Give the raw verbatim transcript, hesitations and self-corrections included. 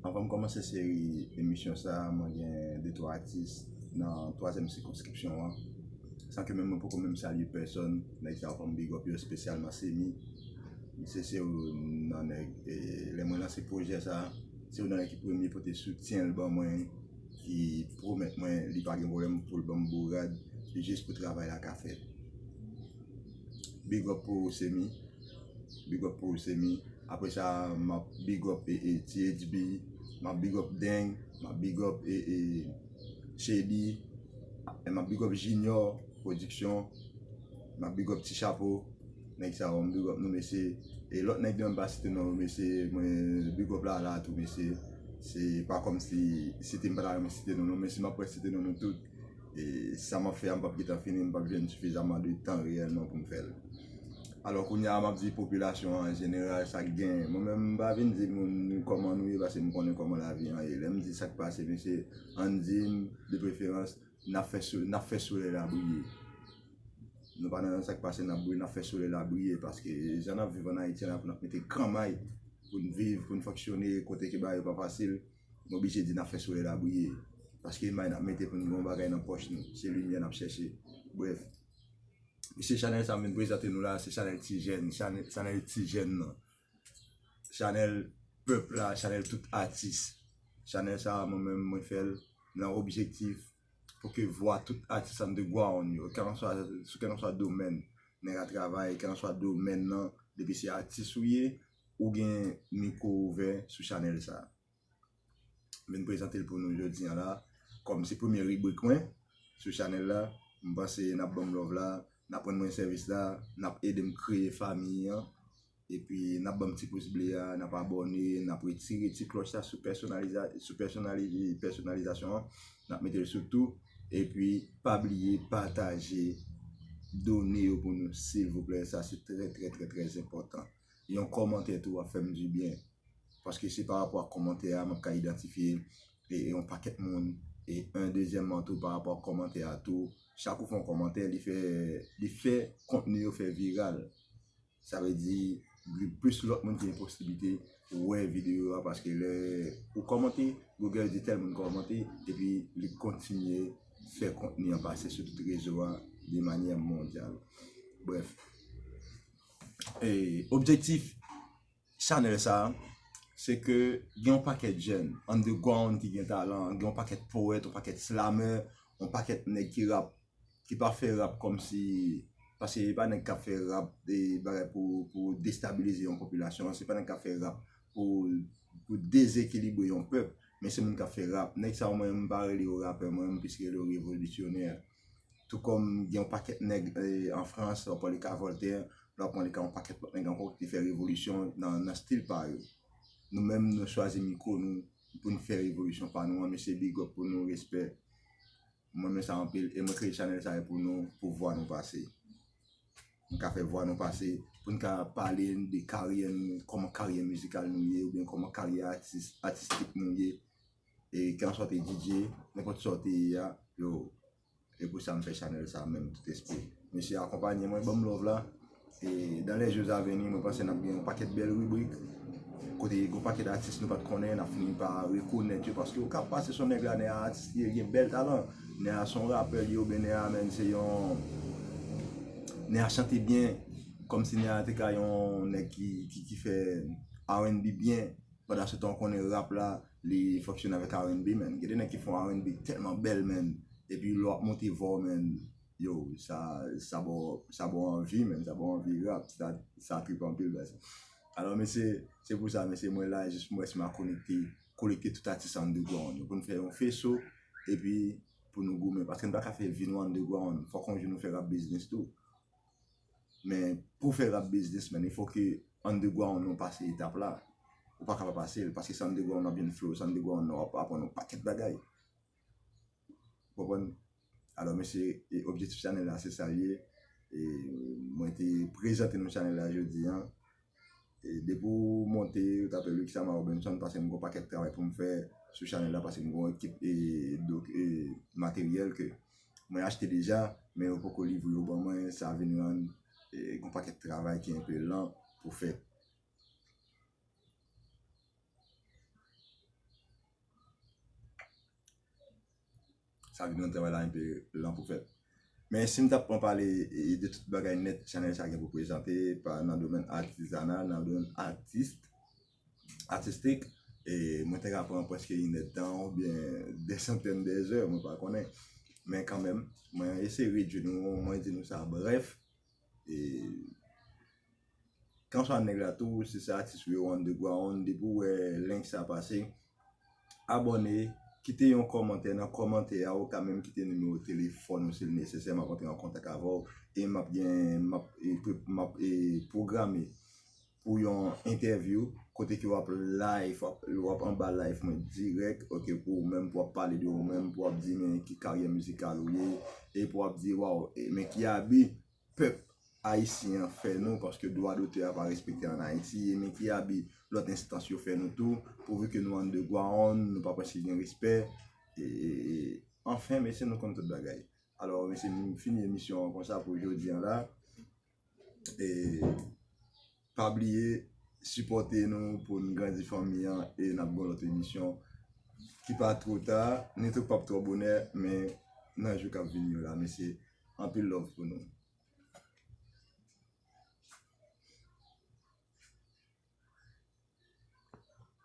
Anvan m kòmanse seri emisyon sa a, mwen gen de twa atis nan twazyèm sikonskripsyon an. San ke menm mwen poko menm salye pèsòn, nèg sa yo fè m big up yo, espesyalman Semi. Misye se youn nan nèg, e, lè mwen lanse pwojè sa a, se youn nan nèg ki premye pote soutyen l ban mwen, ki pwomèt mwen li pa gen pwoblèm pou l ban m bourad, jis pou travay la ka fèt. Big up pou Semi. Big up pou Semi. Apre sa, m ap big up e, e, T H B, m ap big up Deng, m ap big up e, e, Shady, e m ap big up Junior Production, m ap big up Ti Chapo. Nèg sa yo, m big up nou, mesye. E lòt nèg yo m pa site non yo, mesye, mwen big up la, la tou, mesye. Se pa kòmsi site m pa ta renmen site non, non, men si m ap wè site non nou tout, e sa m ap fè a, m p ap gentan fini, m p ap jwenn sifizaman de tan reyèlman pou m fè l. Alò, kounye a, m ap di popilasyon an, an jeneral, sa k gen. Mwen menm, m pa vin di moun kòman nou ye, paske m konnen kòman lavi an ye. Lè m di sa k pase, mesye, ann di m, de preferans, n ap fè so-, n ap fè solèy la briye. Nou pa nan sa k pase, n ap briye, n ap fè solèy la briye, paske jan n ap viv ann Ayiti an la, pou n ap mete kanmay, pou n viv, pou n fonksyone, kote ke bagay yo pa fasil, nou oblije di n ap fè solèy la briye. Paske may n ap mete pou n gen yon bagay nan pòch nou, se limyè n ap chèche. Brèf, se chanèl sa m vin prezante nou la, se chanèl ti jèn, chanèl, chanèl ti jèn nan. Chanèl pèp la, chanèl tout atis. Chanèl sa, mwen menm, mwen fè l nan objektif pou ke vwa tout atis underground yo, kèlkanswa, sou kèlkanswa domèn nèg la travay, kèlkanswa domèn nan, depi se atis ou ye, ou gen mikwo ouvè sou chanèl sa. M vin prezante l pou nou jodi a la, kòm se premye ribrik mwen sou chanèl la. M panse n ap ban m love la, n ap rann mwen sèvis la, n ap ede m kreye fanmi an, epi n ap ban m ti pous ble a, n ap abòne, n ap retire ti klòch la sou pèsonaliza-, sou pèsonali-, pèsonalizasyon an, n ap mete l sou tou, epi pa bliye pataje done yo pou nou, silvouplè, sa se trè, trè, trè, trè enpòtan. Yon kòmantè tou ap fè m dibyen, paske se pa rapò ak kòmantè a m ap ka idantifye e, e yon pakèt moun, e, en, dezyèmman tou, pa rapò ak kòmantè a tou, chak ou fè yon kòmantè, li fè, li fè kontni yo fè viral. Sa vle di, li plis lòt moun ki gen posiblite wè videyo a, paske lè ou kòmante, Google di tèl moun kòmante, epi li kontinye fè kontni an pase sou tout rezo a de manyè mondyal. Brèf, e, objektif chanèl sa, se ke gen yon pakèt jèn underground ki gen talan, gen yon pakèt powèt, yon pakèt slammer, yon pakèt nèg ki rap, ki pa fè rap kòmsi, paske e pa nèg k ap fè rap de bagay pou, pou destabilize yon popilasyon, se pa nèg k ap fè rap pou, pou dezekilibre yon pèp, men se moun k ap fè rap. Nèg sa yo, mwen, m pa rele yo rapè, mwen, m plis rele yo revolisyonè. Tou kòm gen yon pakèt nèg, e, an Frans, w ap pran le ka Voltaire, w ap pran le ka yon pakèt lòt nèg ankò ki te fè revolisyon nan, nan stil pa yo. Nou menm, nou chwazi mikwo nou pou n fè revolisyon pa nou an, mesye, big up pou nou, respè. Mwen renmen sa anpil, e mwen kreye chanèl sa yo pou nou, pou vwa nou pase. Nou ka fè vwa nou pase, pou n ka pale de karyè nou, kòman karyè mizikal nou ye, oubyen kòman karyè atis-, atistik nou ye. E kèlkanswa w te D J, nenpòt sa w te ye a, yo, e pou sa m fè chanèl sa menm, tout espri. Mesye, akonpanye mwen, ban m love la. E dans les jours à venir, mwen panse n ap gen yon pakèt bèl ribrik, kote gen yon pakèt atis nou pa t konnen, n ap fini pa rekonèt yo, paske ou ka pase se yon nèg la, nèg a atis li ye, gen bèl talan, nèg a se yon rapè li ye, oubyen nèg a menm se yon, nèg a chante byen, kòmsi nèg a te ka yon nèg ki, ki, ki fè R and B byen, pandan se tan ou konnen rap la, li fonksyone avèk R and B, men. Gen de nèg ki fè yon R and B tèlman bèl, men. Epi lè w ap monte vwa w, men, yo, sa, sa ba w, sa ba w anvi, men, sa ba w anvi rap, sa, sa trip anpil, baz. Alò, mesye, se pou sa, mesye, mwen la, jis pou m wè si m a konekte, kolekte tout atis underground yo, pou n fè yon feso, epi pou nou goumen, paske n pa ka fè vi nou underground, fòk yon jou nou fè rap biznis tou. Men pou fè rap biznis, men, il faut que underground nou pase etap la. Ou pa ka pa pase l, paske se underground w ap jwenn flow, se underground w ap aprann yon pakèt bagay. Ou konprann? Alò, mesye, e objektif chanèl la, se sa l ye. E mwen te prezante nou chanèl la jodi a. E depi w monte, ou tape Luxama Robinson, paske m gen yon pakèt travay pou m fè sou chanèl la, paske m gen yon ekip e, dok, e materyèl ke mwen achte deja, men yo poko livre yo ban mwen, sa vin rann, e, gen yon pakèt travay ki enpe lan pou fèt. Sa vin yon travay la enpe lan pou fèt. Men si m t ap pran pale e, de tout bagay nèt chanèl sa gen pou prezante, pa nan domèn atizanal, nan domèn atis, atistik, e mwen te ka pran prèske inèdtan oubyen de santèn de zè, mwen pa konnen. Men kanmenm, mwen eseye redui nou, mwen di nou sa brèf. E kanswa nèg la tou, si se atis ou yo underground, depi w wè link sa pase, abòne, kite yon kòmantè. Nan kòmantè a, ou ka menm kite nimewo telefòn ou si l nesesè, m ap antre an kontak avè w e m ap gen, m ap, e, pre- m ap e, pwograme pou yon entèvyou kote ke w ap live, w ap, w ap anba live mwen dirèk, ok, pou ou menm, pou w ap pale de ou menm, pou w ap di men ki karyè mizikal ou ye, e pou w ap di, waw, e, men ki abi pèp ayisyen an fè nou, paske dwa dotè a pa respekte ann Ayiti, e men ki abi lòt enstans yo fè nou tou, pouvi ke nou underground, nou pa prèske gen respè, e, e, e, anfen, mesye, nou konn tout bagay. Alò, mesye, m fini emisyon an konsa pou jodi an la. E pa bliye sipòte nou pou n grandi fanmi an e n ap gen lòt emisyon ki pa twò ta, ni tou k p ap twò bonè, men nan jou k ap vini yo la, mesye, anpil love pou nou.